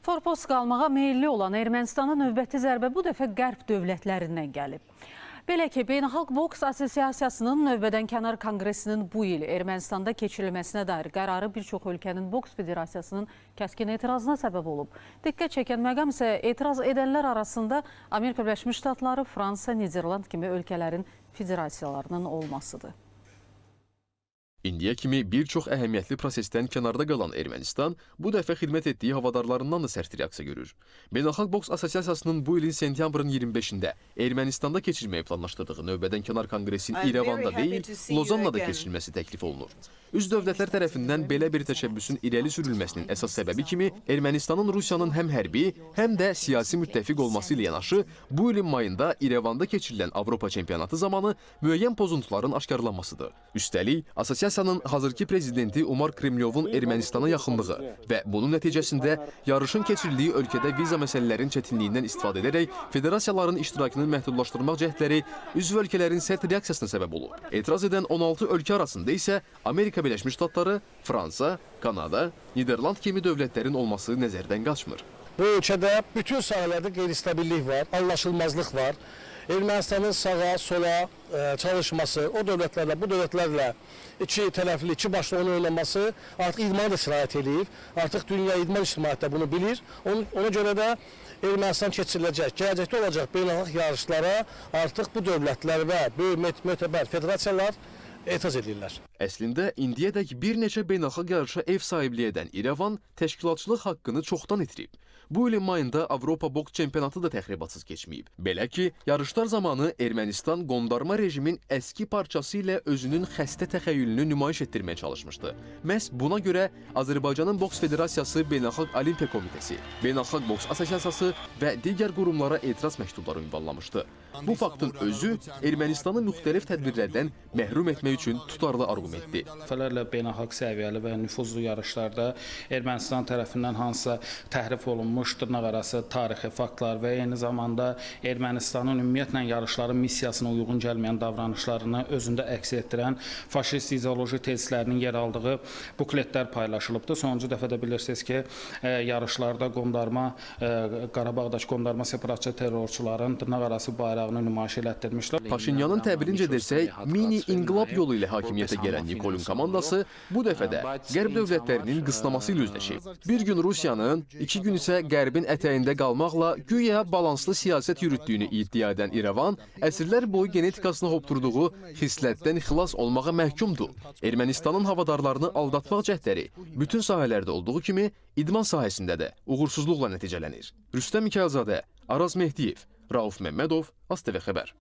Forpost qalmağa meyilli olan Ermənistana növbəti zərbə bu dəfə Qərb dövlətlərindən gəlib. Belə ki, Beynəlxalq Boks Assosiasiyasının növbədənkənar konqresinin bu il Ermənistanda keçirilməsinə dair qərarı bir çox ölkənin boks federasiyasının kəskin etirazına səbəb olub. Diqqət çəkən məqam isə etiraz edənlər arasında Amerika Birləşmiş Ştatları, Fransa, Niderland kimi ölkələrin federasiyalarının olmasıdır. İndiyə kimi bir çox əhəmiyyətli prosesdən kənarda qalan Ermənistan bu dəfə xidmət etdiyi havadarlarından da sərt reaksiya görür. Beynəlxalq Boks Assosiasiyasının bu ilin sentyabrın 25-də Ermənistanda keçirməyi planlaşdırdığı növbədənkənar konqresin I'm very İrəvanda happy deyil, to see you Lozannada again. keçirilməsi təklif olunur. Üzv dövlətlər tərəfindən belə bir təşəbbüsün irəli sürülməsinin əsas səbəbi kimi Ermənistanın Rusiyanın həm hərbi, həm də siyasi müttəfiq olması ilə yanaşı, bu ilin mayında İrəvanda keçirilən Avropa çempionatı zamanı müəyyən pozuntuların aşkarlanmasıdır. Üstəlik, assosiasiyanın hazırki prezidenti Umar Kremlyovun Ermənistana yaxınlığı və bunun nəticəsində yarışın keçirildiyi ölkədə viza məsələlərinin çətinliyindən istifadə edərək federasiyaların iştirakını məhdudlaşdırmaq cəhdləri üzv ölkələrin sərt reaksiyasına səbəb olub. Etiraz edən 16 ölkə arasında isə Amerika Birləşmiş Ştatları, Fransa, Kanada, Niderland kimi dövlətlərin olması nəzərdən qaçmır. Bu ölkədə bütün sahələrdə qeyri-stabillik var, anlaşılmazlıq var. Ermənistanın sağa, sola çalışması, o dövlətlərlə, bu dövlətlərlə iki tərəfli, iki başlı oyun oynaması artıq idmana da sirayət eləyib. Artıq dünya idman ictimaiyyəti də bunu bilir. Ona görə də Ermənistan keçiriləcək, gələcəkdə olacaq beynəlxalq yarışlara artıq bu dövlətlər və böyük mötəbər federasiyalar etiraz edirlər. Əslində, indiyədək bir neçə beynəlxalq yarışa ev sahibliyi edən İrəvan təşkilatçılıq haqqını çoxdan itirib. Bu ilin mayında Avropa boks çempionatı da təxribatsız keçməyib. Belə ki, yarışlar zamanı Ermənistan qondarma rejimin əski parçası ilə özünün xəstə təxəyyülünü nümayiş etdirməyə çalışmışdı. Məhz buna görə Azərbaycanın Boks Federasiyası Beynəlxalq Olimpiya Komitəsi, Beynəlxalq Boks Assosiasiyası və digər qurumlara etiraz məktubları ünvanlamışdı. Bu faktın özü Ermənistanı müxtəlif tədbirlərdən məhrum etmək üçün tutarlı arqumentdir. Dəfələrlə beynəlxalq səviyyəli və nüfuzlu yarışlarda Ermənistan tərəfindən hansısa təhrif olunmuş dırnaqarası tarixi faktlar və eyni zamanda Ermənistanın ümumiyyətlə yarışların missiyasına uyğun gəlməyən davranışlarını özündə əks etdirən faşist ideoloji tezislərinin yer aldığı bukletlər paylaşılıbdır. Sonuncu dəfə də bilirsiniz ki, yarışlarda qondarma Qarabağdakı qondarma separatçı terrorçuların dırnaqarası bayrağını nümayiş elətdirmişlər. Paşinyanın təbirincə desək, mini inqilab yolu ilə hakimiyyətə gələn Nikolun komandası bu dəfə də Qərb dövlətlərinin qısnaması ilə üzləşib. Bir gün Rusiyanın, iki gün isə Qərbin ətəyində qalmaqla güya balanslı siyasət yürütdüyünü iddia edən İrəvan, əsrlər boyu genetikasına hopturduğu xislətdən xilas olmağa məhkumdur. Ermənistanın havadarlarını aldatmaq cəhdləri bütün sahələrdə olduğu kimi idman sahəsində də uğursuzluqla nəticələnir. Rüstəm Mikayılzadə, Araz Mehdiyev, Rauf Məmmədov, ASTV xəbər.